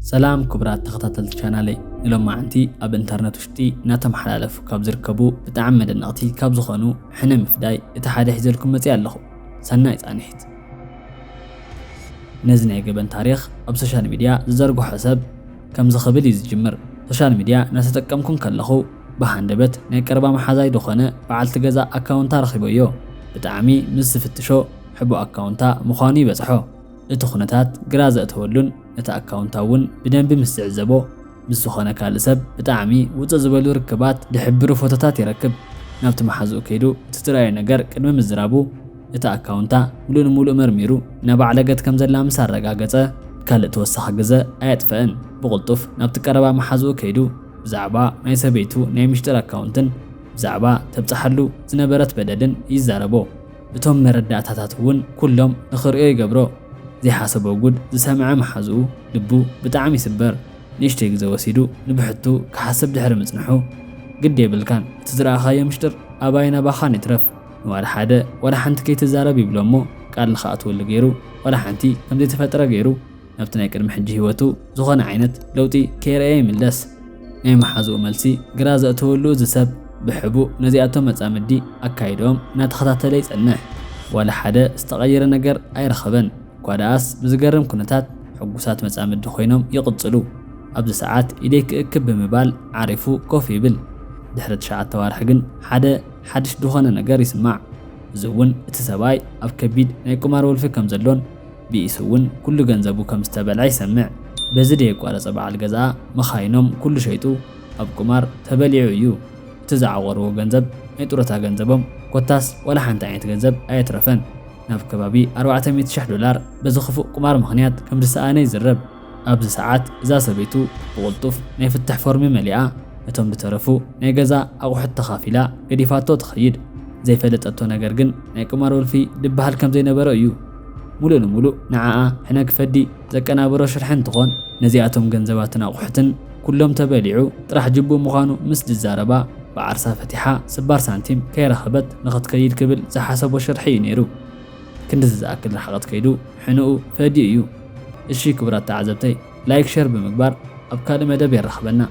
ሰላም ክቡራት ተኸታተልቲ ቻናለይ፣ ንሎማዓንቲ ኣብ ኢንተርነት ውሽጢ እናተመሓላለፉ ካብ ዝርከቡ ብጣዕሚ መደነቕቲ ካብ ዝኾኑ ሕነ ምፍዳይ እቲ ሓደ ሒዘልኩም መፅእ ኣለኹ። ሰናይ ፃንሒት። ነዚ ናይ ገበን ታሪኽ ኣብ ሶሻል ሚድያ ዝዘርግሖ ሰብ ከምዚ ክብል እዩ ዝጅምር። ሶሻል ሚድያ እናተጠቀምኩ ከለኹ ብሃንደበት ናይ ቀረባ መሓዛይ ዝኾነ በዓልቲ ገዛ ኣካውንታ ረኺበዮ። ብጣዕሚ ምስ ዝፍትሾ ሕቡእ ኣካውንታ ምዃኑ ይበፅሖ። እቲ ኩነታት ግራ ዘእተወሉን እቲ ኣካውንታ እውን ብደንቢ ምስ ዝዕዘቦ ምስ ዝኾነ ካልእ ሰብ ብጣዕሚ ውፅእ ዝበሉ ርክባት ዝሕብሩ ፎቶታት ይረክብ። ናብቲ መሓዝኡ ከይዱ እቲ ዝረኣዮ ነገር ቅድሚ ምዝራቡ እቲ ኣካውንታ ሙሉእ ንሙሉእ መርሚሩ ናብ ኣዕለገት ከም ዘላ ምስ ኣረጋገፀ ካልእ ተወሳኺ ግዘ ኣየጥፈአን። ብቕልጡፍ ናብቲ ቀረባ መሓዝኡ ከይዱ ብዛዕባ ናይ ሰበይቱ ናይ ምሽጥር ኣካውንትን ብዛዕባ ተብፅሓሉ ዝነበረት በደልን ይዛረቦ። እቶም መረዳእታታት እውን ኩሎም ንኽርእዮ ይገብሮ። ዘይሓሰቦ ጉድ ዝሰምዐ መሓዝኡ ልቡ ብጣዕሚ ይስበር። ንእሽተይ ግዘ ወሲዱ ንብሕቱ ክሓስብ ድሕሪ ምፅንሑ፣ ግዲ የብልካን፣ እቲ ዝረኣኻዮ ምሽጥር ኣባይን ኣባኻን ይትረፍ፣ ንዋላ ሓደ ዋላ ሓንቲ ከይትዛረብ ይብሎ እሞ ቃል ንኽኣትወሉ ገይሩ ዋላ ሓንቲ ከም ዘይተፈጥረ ገይሩ ናብቲ ናይ ቅድሚ ሕጂ ህይወቱ ዝኾነ ዓይነት ለውጢ ከየርኣየ ይምለስ። ናይ መሓዝኡ መልሲ ግራ ዘእተወሉ እዚ ሰብ ብሕቡእ ነዚኣቶም መጻምዲ ኣካይድኦም እናተኸታተለ ይጸንሕ። ዋላ ሓደ ዝተቐየረ ነገር ኣይረኸበን። እኳ ደኣስ ብዝገርም ኩነታት ሕጉሳት መጻምዲ ኮይኖም ይቕጽሉ። ኣብዚ ሰዓት ኢደይ ክእክብ ብምባል ዓሪፉ ኮፍ ይብል። ድሕሪ ትሽዓተ ኣዋርሕ ግን ሓደ ሓድሽ ዝኾነ ነገር ይስማዕ። እዚ እውን እቲ ሰብኣይ ኣብ ከቢድ ናይ ቁማር ወልፊ ከም ዘሎን ብኢሱ እውን ኩሉ ገንዘቡ ከም ዝተበልዐ ይሰምዕ። በዚ ደየቋረጸ በዓል ገዛኣ መኻይኖም ኩሉ ሸይጡ ኣብ ቁማር ተበሊዑ እዩ። እቲ ዝዓቖርዎ ገንዘብ ናይ ጡረታ ገንዘቦም ኮታስ ዋላ ሓንቲ ዓይነት ገንዘብ ኣየትረፈን። ናብ ከባቢ ኣርባዕተ ሚእቲ ሺሕ ዶላር በዚ ክፉእ ቁማር ምኽንያት ከም ዝሰኣነ ይዝረብ። ኣብዚ ሰዓት እዛ ሰበይቱ ብቕልጡፍ ናይ ፍትሕ ፎርሚ መሊኣ ነቶም ዝተረፉ ናይ ገዛ ኣቑሑት ተኻፊላ ገዲፋቶ ትኸይድ። ዘይፈለጠቶ ነገር ግን ናይ ቁማር ወልፊ ድበሃል ከም ዘይነበሮ እዩ። ሙሉእ ንሙሉእ ንዓኣ ሕነ ክፈዲ ዘቀናበሮ ሽርሒ እንትኾን ነዚኣቶም ገንዘባትን ኣቑሑትን ኩሎም ተበሊዑ ጥራሕ ጅቡእ ምዃኑ ምስ ዝዛረባ ብዓርሳ ፈቲሓ ስባር ሳንቲም ከይረኸበት ንኽትከይድ ክብል ዝሓሰቦ ሽርሒ እዩ ነይሩ። ክንድዚ ዝኣክል ርሕቐት ከይዱ ሕንኡ ፈድዩ እዩ። እሺ ክቡራት ተዓዘብተይ፣ ላይክ ሸር ብምግባር ኣብ ካልእ መደብ የራኽበና።